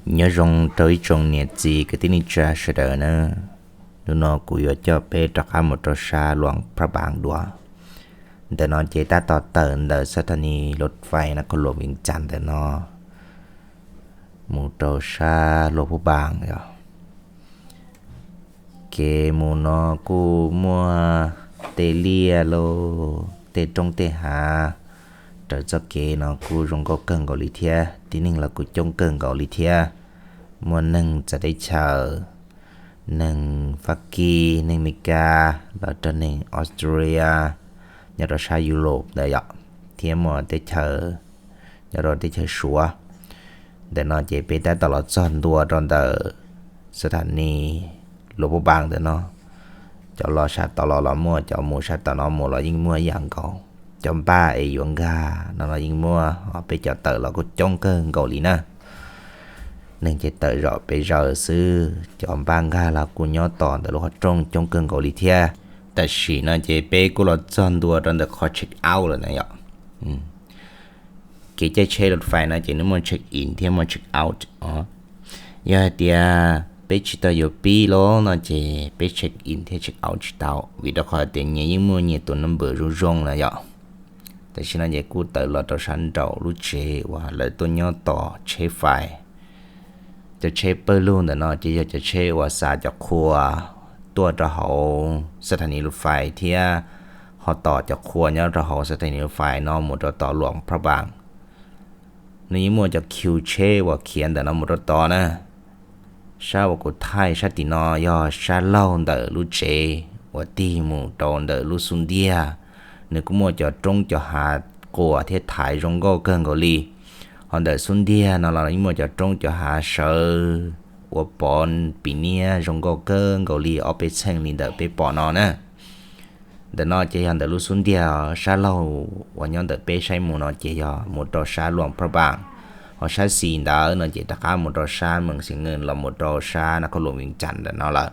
Nyob zoo rau ib tsoom niam txiv kwv tij neej tsa sawv daws nawb. Hnub no kuv yuav coj peb rov qab mus rau sab Luang Prabang dua. Ntawm no ces tab tom tawm ntawm xab thas nis luv fais na koj luam Vias Cas ntawm no mus rau sab Luam Phab Npaas yog. Kev mus no kuj muaj tej liaj lauj, tej roob tej hav. Raws txoj kev no kuj zoo nkauj kawg nkaus li thiab, tib neeg los kuj coob kawg nkaus li thiab. Muaj neeg txawv teb chaws, neeg Fab Kis, neeg Mes Kas, los rau neeg Australia, nyob rau sab Europe ntawd yom, thiab muaj teb chaws, nyob rau teb chaws Suav. Ntawm no ces peb tab tom los txog ntua rau ntawm xab thas nis Luam Phab Npaas ntawm no. Cov los sab tod los los muaj, cov mus sab tom no mus los yeej muaj ib yam nkaus. Cov npaj es yuav nkag no los yeej muaj, peb cov tawm los kuj coob kawg nkaus li na. Neeg ces tawm zaum pes zaws xwb, cov npaj nkag los kuj nyob tos ntawm lub qhov rooj coob kawg nkaus li thiab. Tam sim no ces peb kuj los txog ntua rau ntawm qhov check out lawm na yom. Kev caij tsheb luv fais no ces nws muaj check in thiab muaj check out os. Yog hais tias peb tsis tau yuav pib los no ces peb check in thiab check out tsis tau, vim rau qhov tias nyias yeej muaj nyias tus number zoo zoo na yom. Tam sim no ces kuj tawm los rau sab nraum lub tsev uas lawv tuaj nyob tos tsheb fais. Cov tsheb pawg lug ntawm no ces yog cov tsheb uas xa cov qhua tuaj rau hauv xab thas nis luv fais thiab ho tos cov qhua nyob rau hauv xab thas nis luv fais no mus rau tom Luam Prabang. Nws yeej muaj cov khiv tsheb uas khiav ntawm no mus rau tod na. Sab uas kuv thaij sab tim no yog sab laug ntawm lub tsev uas tig mus rau ntawm lub xub ntiag. Nws kuj muaj cov roob cov hav quas thiab thaiv zoo nkauj kawg nkaus li. Ho ntawm xub ntiag no los yeej muaj cov roob cov hav sawv uas pov pim niab zoo nkauj kawg nkaus li ob peb txheej li ntawm peb pom no na. Ntawm no ces yog ntawm lub xub ntiag sab laug uas nyob ntawm peb saib mus no ces yog mus rau sab Luam Prabang. Ho sab xis ntawd no ces rov qab mus rau sab Mees Xees Nees los mus rau sab Nas Khos Luam Vias Cas ntawm no lawm.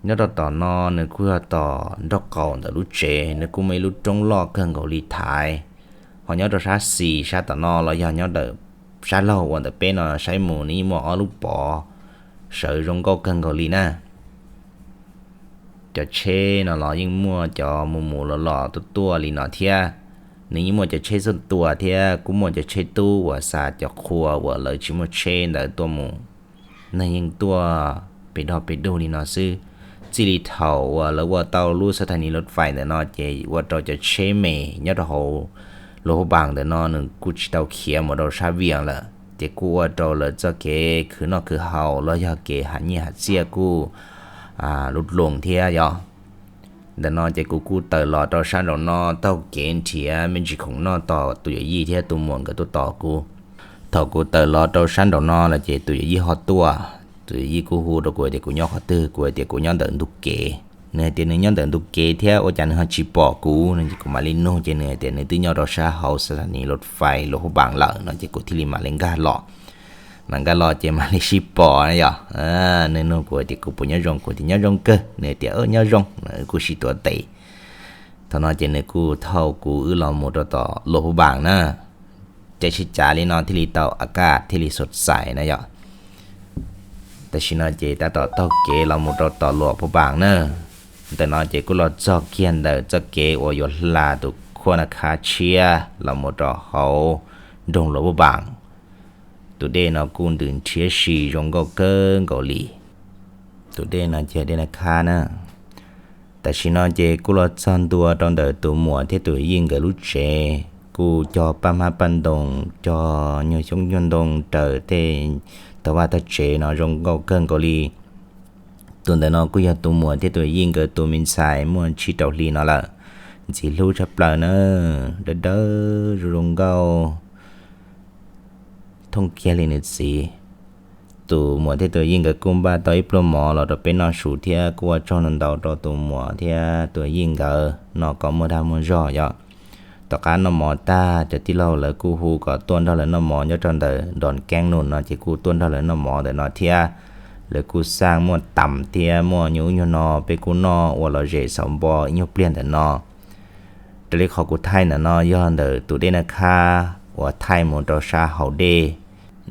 Nyob rau tom no nws kuj yog tom nraub qaum ntawm lub tsev, nws kuj muaj ib lub roob loj kawg nkaus li thaiv. Ho nyob rau sab xis sab tom no los yog nyob ntawm sab laug uas ntawm peb no saib mus nws yeej muaj ob lub pov sawv zoo nkauj kawg nkaus li na. Cov tsheb no los yeej muaj cov mus mus los los tuaj tuaj li no thiab. Nws yeej muaj cov tsheb xub tua thiab kuj muaj cov tsheb tub uas xa cov qhua uas lawv tsis muaj tsheb ntawd tuaj mus. Neeg yeej tuaj pes dog pes dug li no xwb. Txij li thaum uas lawv ua tau lub xab thas nis luv fais ntawm no ces ua rau cov tsheb me nyob rau hauv Luam Phab Npaas ntawm no nws kuj tsis tau khiav mus rau sab Vias lawm, ces kuj ua rau lawv txoj kev khwv noj khwv haus los yog kev hav nyiaj hav txiaj kuj lub loo thiab yom. Ntawm no ces kuv kuj tawm los rau sab nraum no taug kev nrhiav me ntsis khoom noj tos tus yawm yij thiab tus muam nkawd tuaj tos kuv. Thaum kuv tawm los rau sab nraum no lawm ces tus yawm yij ho tuaj. Tus yawm yij kuj hu rau kuv tias kuv nyob qhov twg, kuv tias kuv nyob ntawm ntug kev. Nws hais tias nws nyob ntawm ntug kev thiab ua cas nws ho tsis pom kuv no ces kuv mam li nug ces nws hais tias nws twb nyob rau sab hauv xab thas nis luv fais Luam Phab Npaas lawm no ces kuv thiaj li mam li nkag los. Mam nkag los ces mam li sib pom na yom. Nws nug kuv tias kuv puas nyob zoo, kuv tias nyob zoo kawg, nws tias nyob zoo, kuj sib tuav tes. Thaum no ces nws kuj thauj kuv wb los mus rau tom Luam Phab Npaas na. Ces sib cav li no thiaj li tau a kaj thiaj li xov xais na yom. Tam sim no ces tab tom taug kev los mus rau tom Luam Phab Npaas na. Ntawm no ces kuj los txog kiag ntawm txoj kev uas yuav hla tus khuab na khab tshiab los mus rau hauv nroog Luam Phab Npaas. Tus dej no kuj ntws nrhiav si zoo nkauj kawg nkaus li. Tus dej no ces dej na khab na. Tam sim no ces kuj los txog ntua rau ntawm tus muam thiab tus yij nkawd lub tsev, kuj cog paj hmab paj ntoos, cog nyuag xyoob nyuag ntoo raws tej tog vaj tog tsev no zoo nkauj kawg nkaus li. Tus ntawm no kuj yog tus muam thiab tus yij nkawd tus me ntxhais muaj tsib rau hli no lawm. Ntxim hlub tshaj plaws na, dawb dawb zoo zoo nkauj thooj kiag li nws txiv. Tus muam thiab tus yij nkawd kuj npaj tau ib pluag mov los rau peb noj su thiab kuj ua tsaug ntau ntau rau tus muam thiab tus yij nkawd no kom muaj dag muaj zog yom. Tom qab noj mov tag cov tij laug lawv kuj hu kom tuaj nrog lawv noj mov nyob rau ntawm Nroos Keeb Nus no ces kuj tuaj nrog lawv noj mov ntawm no thiab. Lawv kuj xaj muaj tas thiab muaj nyuag ub nyuag no, peb kuj noj ua lom zem xauv npo ib nyuag pliag ntawm no. Raws li qhov kuv thaij ntawm no yog ntawm tus dej na khab uas thaij mus rau sab hauv dej.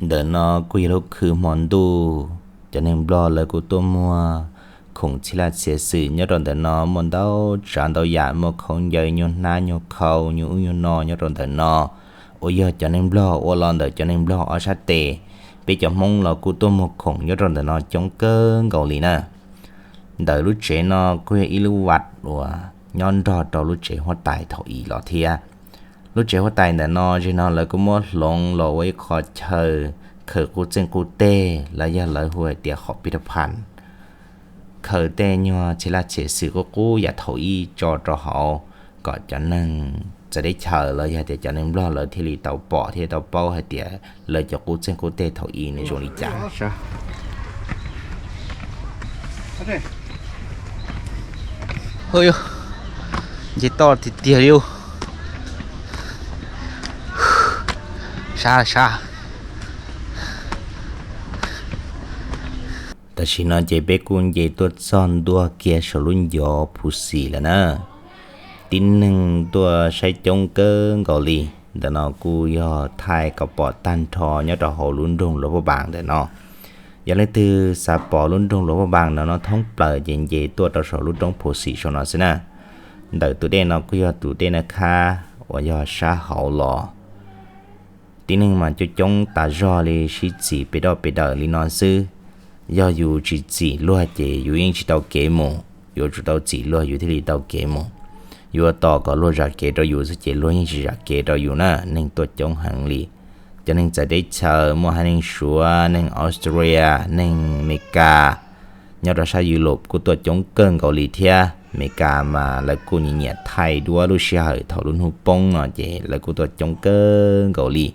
Ntawm no kuj yog lub khw hmo ntuj, cov neeg Nplog lawv kuj tuaj muag khoom txhia laj txhia xwm nyob rau ntawm no muaj ntau tsav ntau yam, muaj khaub ncaws, nyuag hnab, nyuag khau, nyuag ub nyuag no nyob rau ntawm no, uas yog cov neeg Nplog ua los ntawm cov neeg Nplog ob sab tes. Peb cov Hmoob los kuj tuaj muag khoom nyob rau ntawm no coob kawg nkaus li na. Ntawm lub tsev no kuj yog ib lub vaj uas nyob nrog rau lub tsev huab tais thaum i los thiab. Lub tsev huab tais ntawm no, zem no lawv kuj muab hloov los ua ib qho chaw khaws qub txeeg qub teg los yog lawv hu hais tias qhov pitaphas, khaws tej nyuag txhia laj txhia xwm qub qub yam thaum i tso rau hauv, kom cov neeg txawv teb chaws los yog tias cov neeg Nplog lawv thiaj li tau pom thiaj tau paub hais tias lawv cov qub txeeg qub teg thaum i nws zoo li cas. Nce toj tiag tiag li. Sab sab. Tam sim no ces peb kuj nce tuaj txog ntua kiag saum lub ncov Phu Xim lawm na. Tib neeg tuaj saib coob kawg nkaus li. Ntawm no kuj yog thaij kom pom tag nrho nyob rau hauv lub nroog Luas Paj Npas ntawm no. Yog leej twg xav pom lub nroog Luas Paj Npas no thoob plaws ces nce tuaj rau saum lub roob Phu Xim saum no xwb na. Ntawm tus dej no kuj yog tus dej Naj Khab uas yog sab hauv los. Tib neeg mas coob coob tas zog li sib txim pes doj pes dawm li no xwb. Yog yus tsis txim luag ces yus yeej tsis tau kev mus, yuav tsum tau txim luag yus thiaj li tau kev mus. Yuav tos kom luag zam kev rau yus xwb ces luag yeej tsis zam kev rau yus na. Neeg tuaj coob heev li. Cov neeg txawv teb chaws muaj haiv neeg Suav, neeg Australia, neeg Amelikas, nyob rau sab Europe kuj tuaj coob kawg nkaus li thiab. Amelikas mas lawv kuj nyiam nyiam thaij duab lub sij hawm thaum lub hnub poob no ces lawv kuj tuaj coob kawg nkaus li.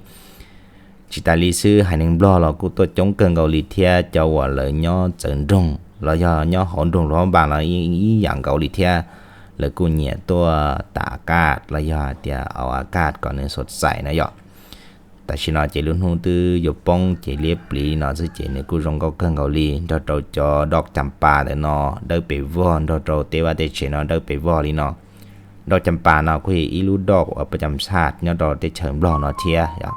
Tsis tas li xwb, haiv neeg Nplog los kuj tuaj coob kawg nkaus li thiab. Cov uas lawv nyob txawv nroog los yog nyob hauv nroog Luas Paj Npas los ib yam nkaus li thiab. Lawv kuj nyiam tuaj tas kaj los yog hais tias au a kaj kom nws xov xais na yom. Tam sim no ces lub hnub twb yuav poob ces liab pliv li no xwb ces nws kuj zoo nkauj kawg nkaus li nrog rau cov doj cam pas ntawm no dawb pes vog, nrog rau tej vaj tej tsev no dawb pes vog li no. Doj cam pas no kuj yog ib lub doj uas pab cam saj nyob rau teb chaws Nplog no thiab yom.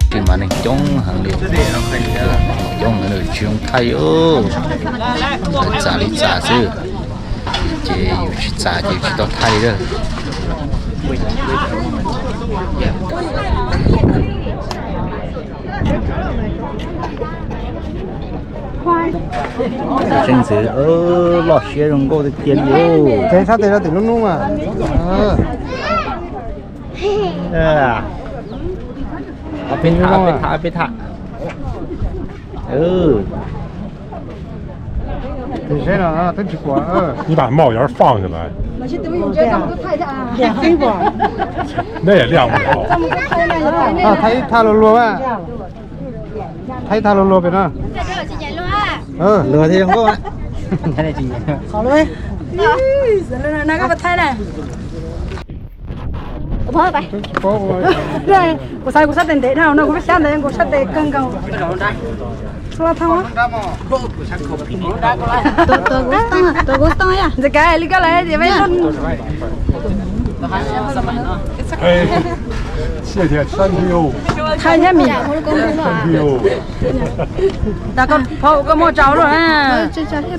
Tsis mas neeg coob heev li, coob heev li tsis zoo thaij, txam li txam xwb. Ces yus tsis txam ces yus tsis tau thaij li. Tseem ntxwv loj siab zoo nkauj tiag tiag li. Ces sab tes rau tim lub hnub mas. Peb tham, peb tham, peb tham. Twb tsis pom. 你把帽檐放下来。那也亮不着。 Thaij ib thaj luag luag mas. Thaij ib thaj luag luag pem no. Luag thiaj zoo nkauj. Kuv xav kuv sab tes ntev dhau no, kuv peb xyab ntawd kuv sab tes kawg nkaus. Ntxim kav li koj lawm tias peb thaij thiab mis. Tas koj phauj koj muaj tsau lawm na.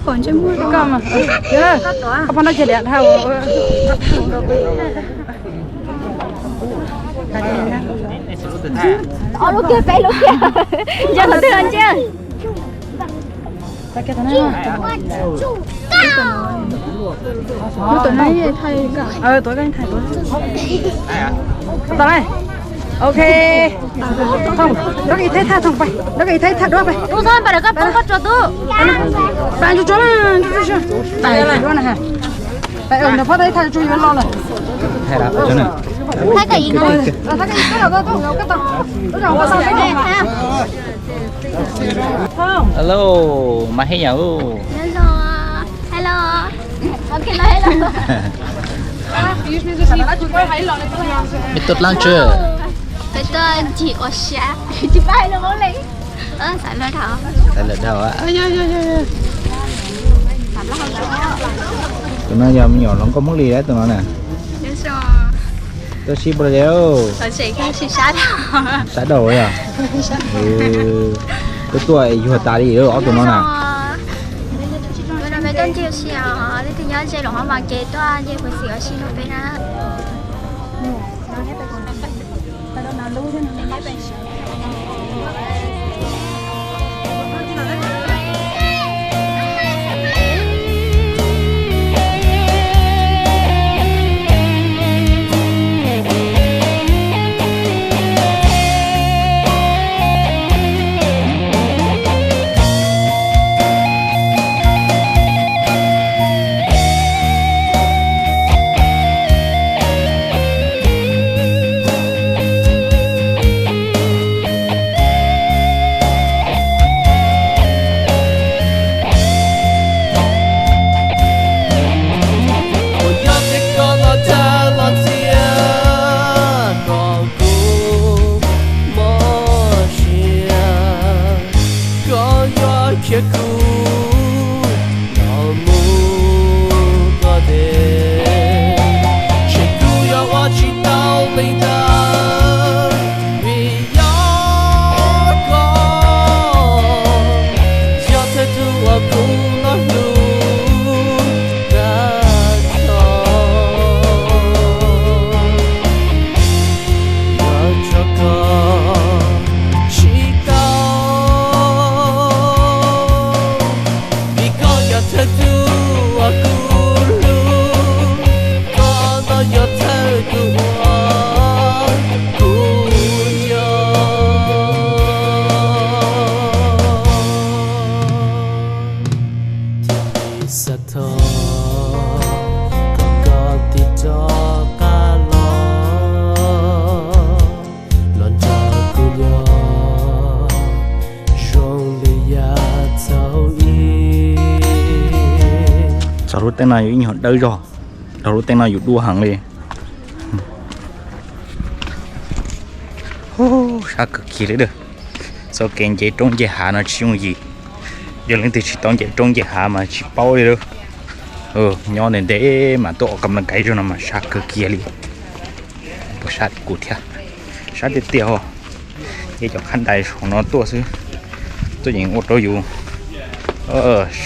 Koj mas, koj phauj no ces liam dhau. Ob lub kiag peb lub kiag. Ntsia qhov twg los ntsia. Lub tom no. Tuav koj thaij tuav. Tau lawm. Ok. Thooj, rov kis thaij thaj thooj pais, rov kis thaij thaj duab pais. Tub Xab, pais rau koj poob koj tsuag tub. Pais tsuag tsuag, pais tsuag tsuag na ha. Pais, nrog phauj thaij thaj tsuag yuav los lawm. Thaij koj yim no. Hello, mas hej yam u. Hello. Peb tuaj dlaab tsi? Peb tuaj ncig ua si. Xav lawm dhau. Tus no yog me nyuam hluas nkauj Hmoob Lis lawm tus no na. Tuaj sib npaug li. Sab dhau yog. Tuaj tuaj yuag tas li ob tug no na. Peb tuaj ncig ua si os, leej twg nyob ze los ho mas kev tuaj ncig ua si ua si rau peb na. Kuv yog tej koj los tag los txias, kom kuv mob siab, koj yuav khiav kuv los mus koj tes, ces kuv yuav ua tsis tau li ntawd, vim yog koj yog thawj tug uas kuv hlub tag nrho. Yuav tso koj tsis tau, vim koj yog thawj tug uas kuv hlub, koj no yog thawj tug uas kuv nco. Thiaj li xav thov kom koj tig rov qab los, los nrog kuv nyob zoo li yav thaum ub. Txog lub teeb no yus ib nyuag dawb zog, txog lub teeb no yus dua heev li. Sab kawg kiag li. Txoj kev nce roob nce hav no tsis yooj yim. Yog leej twg tsis tau nce roob nce hav mas tsis paub li lawm. Nyob ntev ntev mas tuaj ua kam na kaiv zog no mas sab kawg kiag li. Puas sab li kuv thiab? Sab tiag tiag os. Nce cov khab dais saum no tuaj xwb, tuaj yeem ua rau yus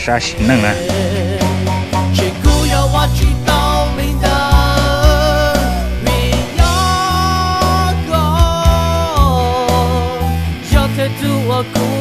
sab sim neej na. Ces kuv yuav ua tsis tau li ntawd, vim yog koj yog thawj tug uas kuv